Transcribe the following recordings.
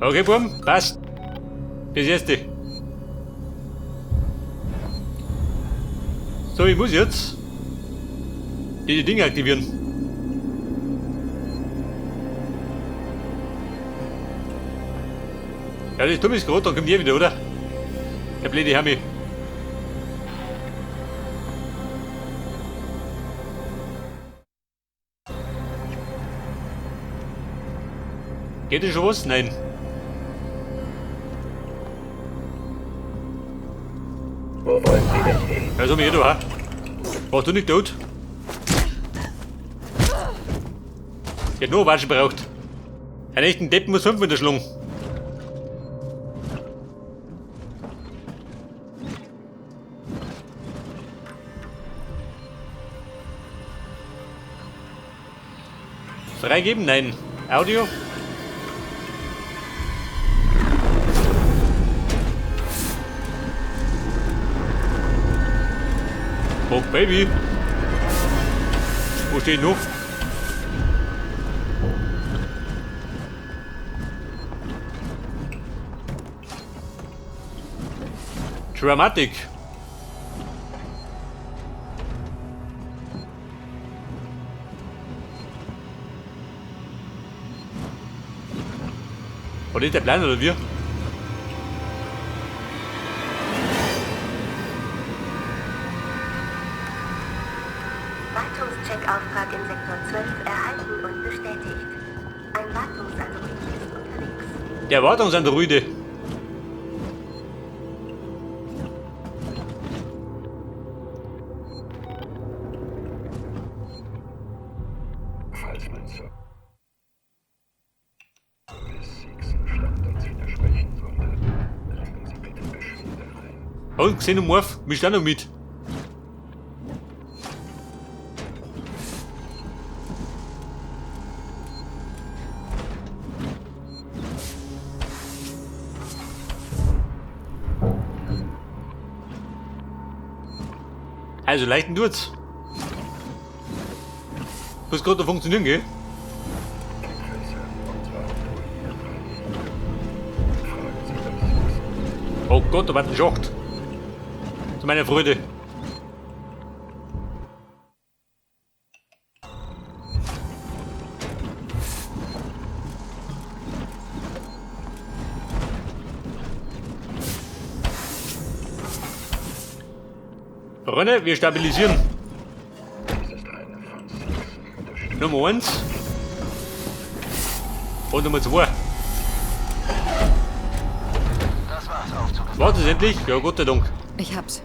Okay, Buben, passt. Das erste. So, ich muss jetzt die Dinge aktivieren. Ja, das dumme ist gerade, dann kommt ihr wieder, oder? Der blöde Hermi. Geht das schon was? Nein. Wo wollen Sie denn hin? Also mir da, Warst du nicht tot? Ich hätte nur Watschen braucht. Einen echten Deppen muss 5 in der Schlung. Freigeben? Nein. Audio? Oh, Baby. Wo steht noch? Dramatic. War das der Plan oder wir? Wartungscheckauftrag in Sektor 12 erhalten und bestätigt. Ein Wartungsandroid ist unterwegs. Der Wartungsandroide. Falls mein Service Seegson Standards widersprechen sollte, legen Sie bitte Beschwerde ein. Und Xenomorph mischt auch noch mit. Also leichten tut's. Muss gerade noch funktionieren, gell? Gefäße unserer Androiden reinigen. Fragen Sie das Seegson. Oh Gott, da war ein Schacht. Zu meiner Freude. Freunde, wir stabilisieren. Dies ist eine von Seegson unterstützte Nummer 1. Und Nummer 2. Das war's, Aufzug ist. War das endlich? Ja, Gott sei Dank. Ich hab's.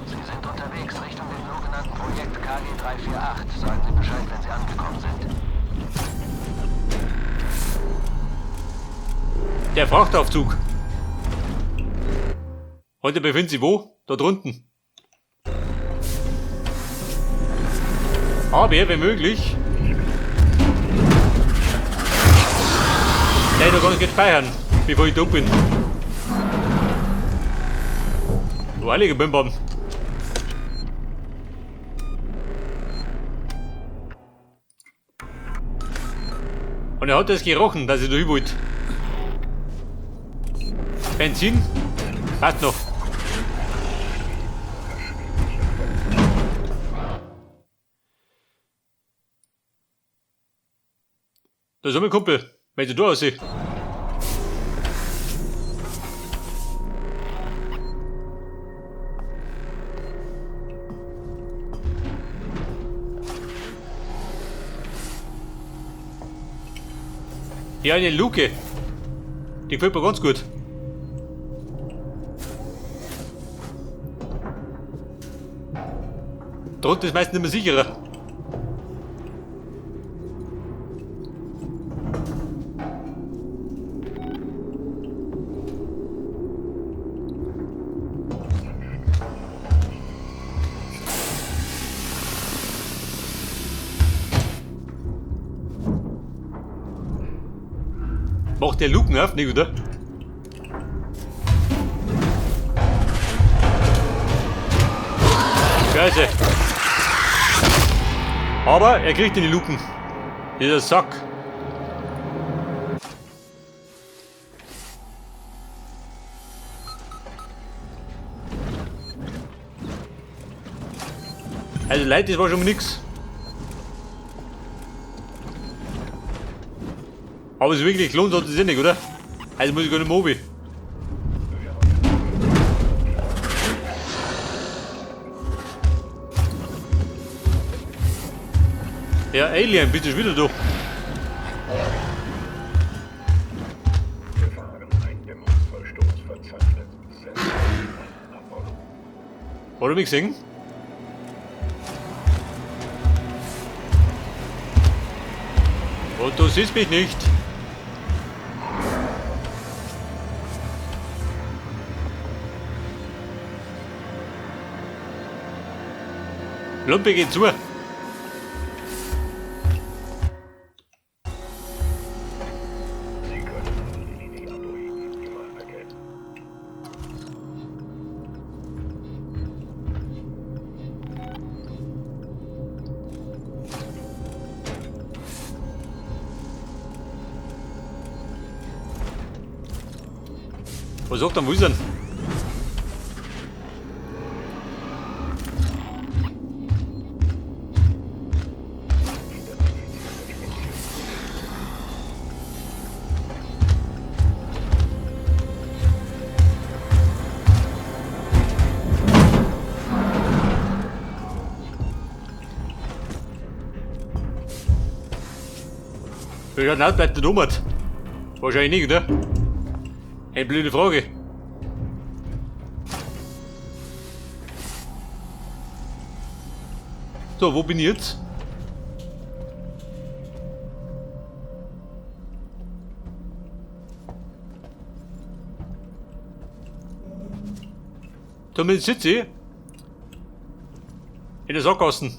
Sie sind unterwegs Richtung dem sogenannten Projekt KG348. Sagen Sie Bescheid, wenn Sie angekommen sind. Der Frachtaufzug. Und der befindet sich wo? Da drunten. Aber wenn möglich. Leider gar nicht speichern, bevor ich tot bin. Du heilige Bimbam. Und er hat es gerochen, dass ich da hin wollte. Benzin? Passt noch. Da ist mein Kumpel. Wenn du da aussehen. Ja, eine Luke. Die gefällt mir ganz gut. Drunter ist meistens immer sicherer. Macht der Luken auf, nicht, oder? Scheiße. Aber er kriegt in die Luken. Dieser Sack. Also Leute, das war schon mal nix. Aber es wirklich gelohnt hat es ja nicht, oder? Also muss ich gar nicht mehr runter. Ja, Alien, bist du schon wieder da? Gefahren-Eindämmungsverstoß verzeichnet. Sender Apollo. Hat er mich gesehen? Und du siehst mich nicht. Lumpe geht zu. Sie können die Androiden immer erkennen. Was sagt er, wo ist er denn? Wie schaut denn aus, bleibt der Thomas? Wahrscheinlich nicht, oder? Eine blöde Frage. So, wo bin ich jetzt? Zumindest sitze ich in der Sackgassen.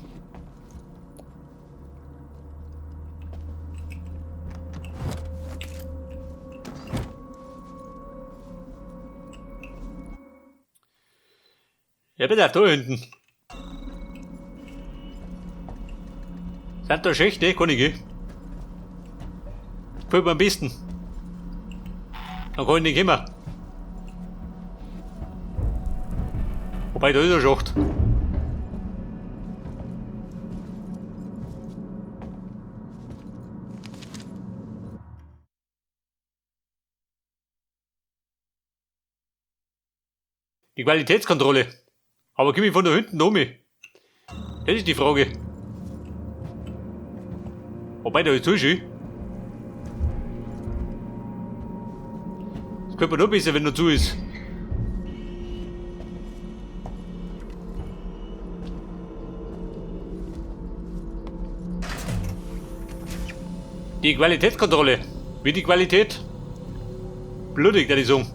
Ja, bitte, da hinten. Sind da Schächte? Kann ich gehen. Gefällt mir am besten. Dann kann ich nicht kommen. Wobei, da ist ein Schacht. Die Qualitätskontrolle. Aber komm ich von da hinten um? Das ist die Frage. Wobei, da ist zu schön. Das könnte man noch besser, wenn noch zu ist. Die Qualitätskontrolle. Wie die Qualität? Blutig, der die sagen.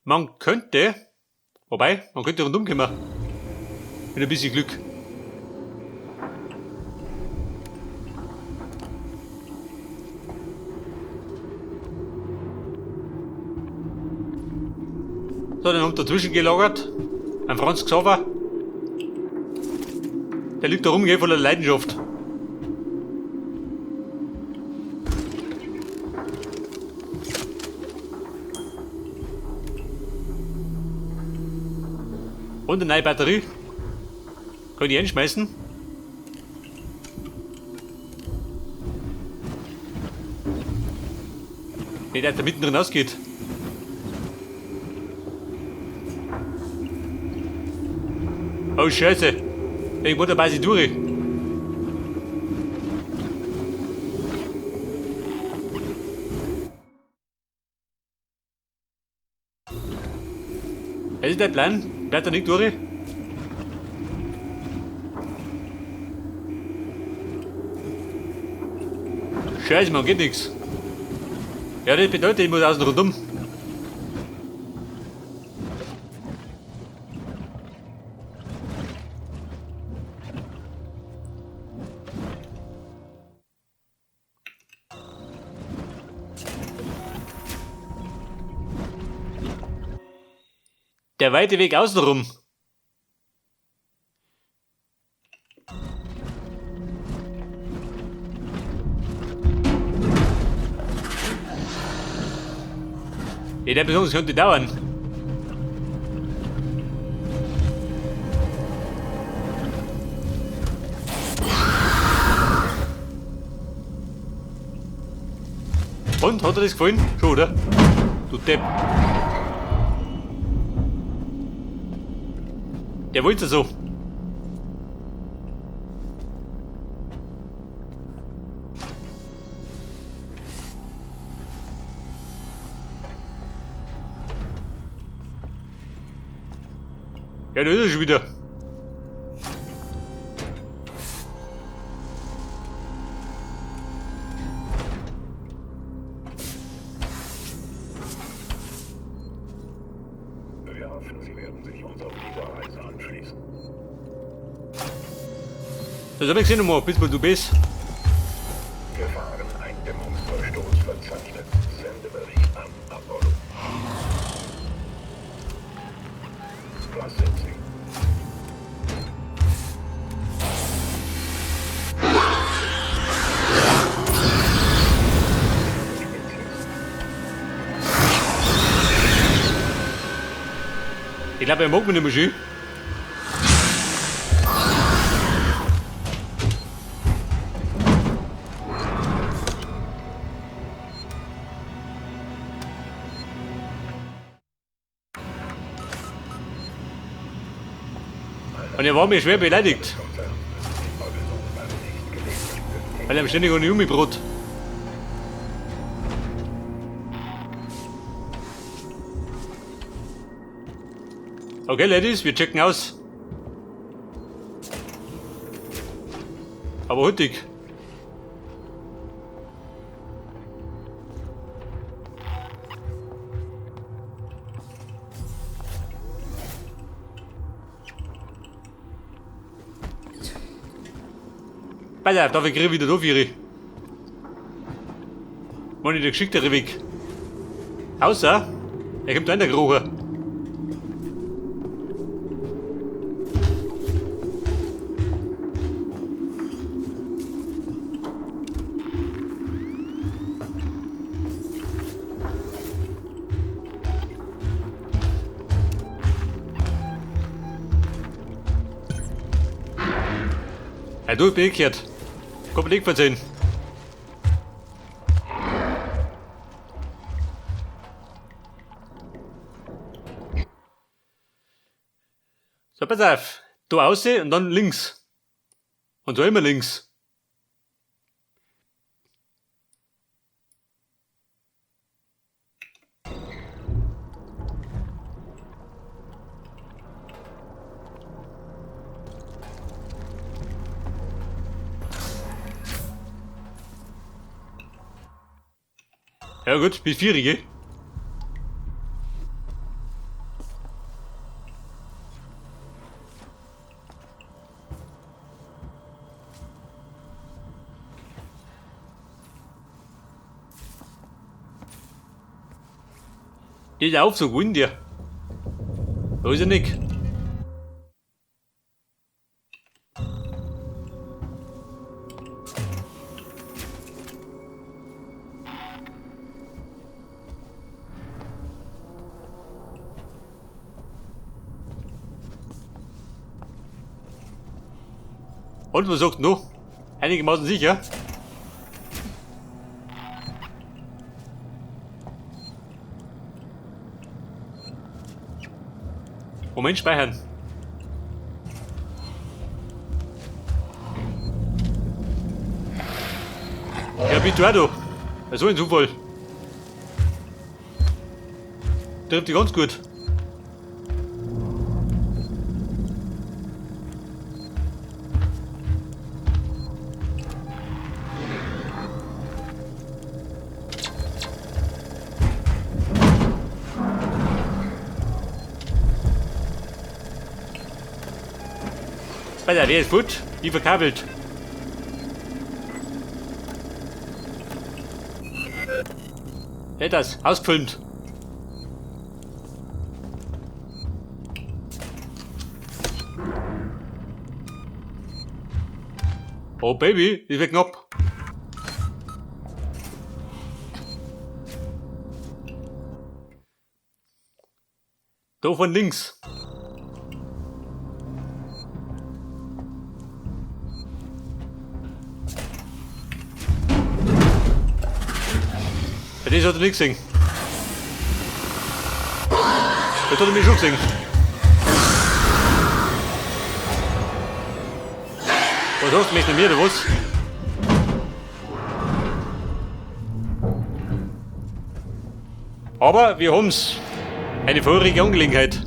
Man könnte, wobei, man könnte rundum kommen. Mit ein bisschen Glück. So, den haben dazwischen gelagert. Ein Franz Xaver. Der liegt da rum, gell, voller Leidenschaft. Und eine neue Batterie. Kann ich einschmeißen. Nicht, dass der mittendrin ausgeht. Oh Scheiße. Irgendwo dabei sie durch. Das ist der Plan. Bleibt er nicht durch? Scheiße, man, geht nix. Ja, das bedeutet, ich muss außen rundum. Der weite Weg außenrum. Ja, der Besuch könnte dauern. Und, hat er das gefallen? Schon, oder? Du Depp. Der wollte so. Ja, da ist er schon wieder. Wir hoffen, Sie werden sich uns auf dieser Reise anschließen. Das hab ich gesehen nochmal, bis du bist. Gefahreneindämmungsverstoß verzeichnet. Sendebericht an Apollo. Was sind Sie? Spezies. Ich glaube, er mag mich nicht mehr schön. Und er war mir schwer beleidigt, weil er ständig ohne Gummibrot. Okay, Ladies, wir checken aus. Aber hüttig. Pass auf, dafür krieg ich wieder da vier. Mann, der geschicktere Weg. Außer, er kommt einer gekrochen. Ja, du, bin ich gehört. Komm, leg verzeihen. So, pass auf. Da aussehen und dann links. Und so immer links. Ja gut, bis vierige. Dieser Aufzug, wo ist denn der? Da ist er nicht. Und was sagt noch? Einigermaßen sicher. Moment, speichern. Ja, bist du auch da? So ein Zufall. Trifft dich ganz gut. Alter, der ist gut. Wie verkabelt. Wer hat das? Ausgefilmt. Oh Baby, das wird knapp. Da von links. Ja, das hat er nicht gesehen. Das hat er mich schon gesehen. Was hast du mich nicht mehr, oder was? Aber wir haben's. Eine feurige Angelegenheit.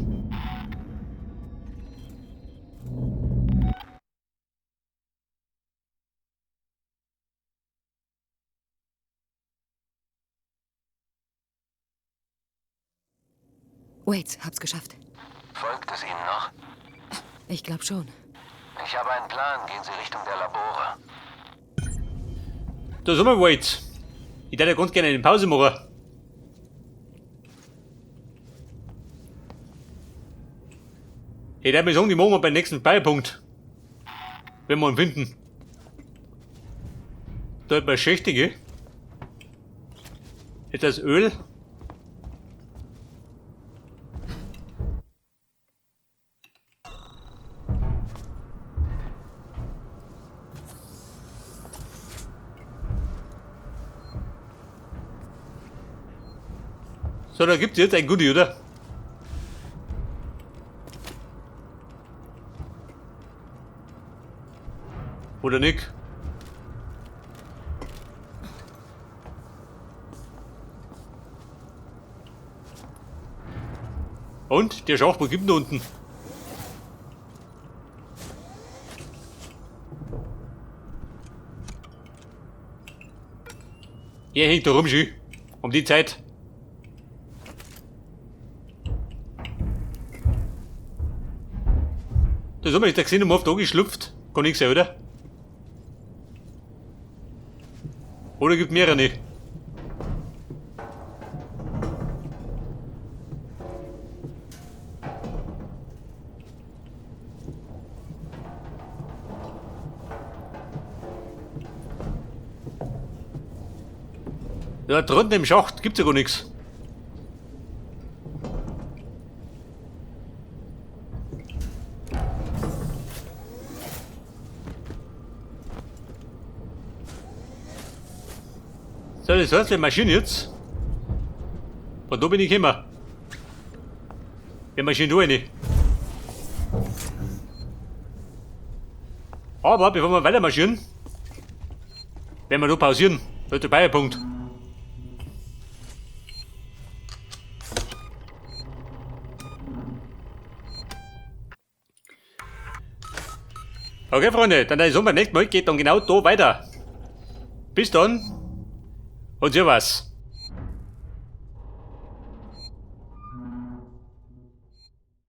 Wait, hab's geschafft. Folgt es Ihnen noch? Ich glaube schon. Ich habe einen Plan. Gehen Sie Richtung der Labore. Da sind wir, Wade. Ich würde ja ganz gerne eine Pause machen. Ich würde mir sagen, die machen wir beim nächsten Beipunkt. Wenn wir ihn finden. Da hat man Schächtige. Jetzt das Öl. So, da gibt's jetzt ein Goodie, oder? Oder nicht? Und? Der Schacht, wo gibt denn da unten? Er hängt da rum, schön. Um die Zeit. Das haben wir jetzt gesehen, um da geschlüpft. Kann nix sein, oder? Oder gibt mehrere? Ja, drunten im Schacht gibt's ja gar nichts. So, das heißt, wir marschieren jetzt. Von da bin ich gekommen. Wir marschieren da rein. Aber bevor wir weiter marschieren, werden wir noch pausieren. Da ist der Bayerpunkt. Okay, Freunde, dann der beim nächsten Mal geht dann genau da weiter. Bis dann und servus.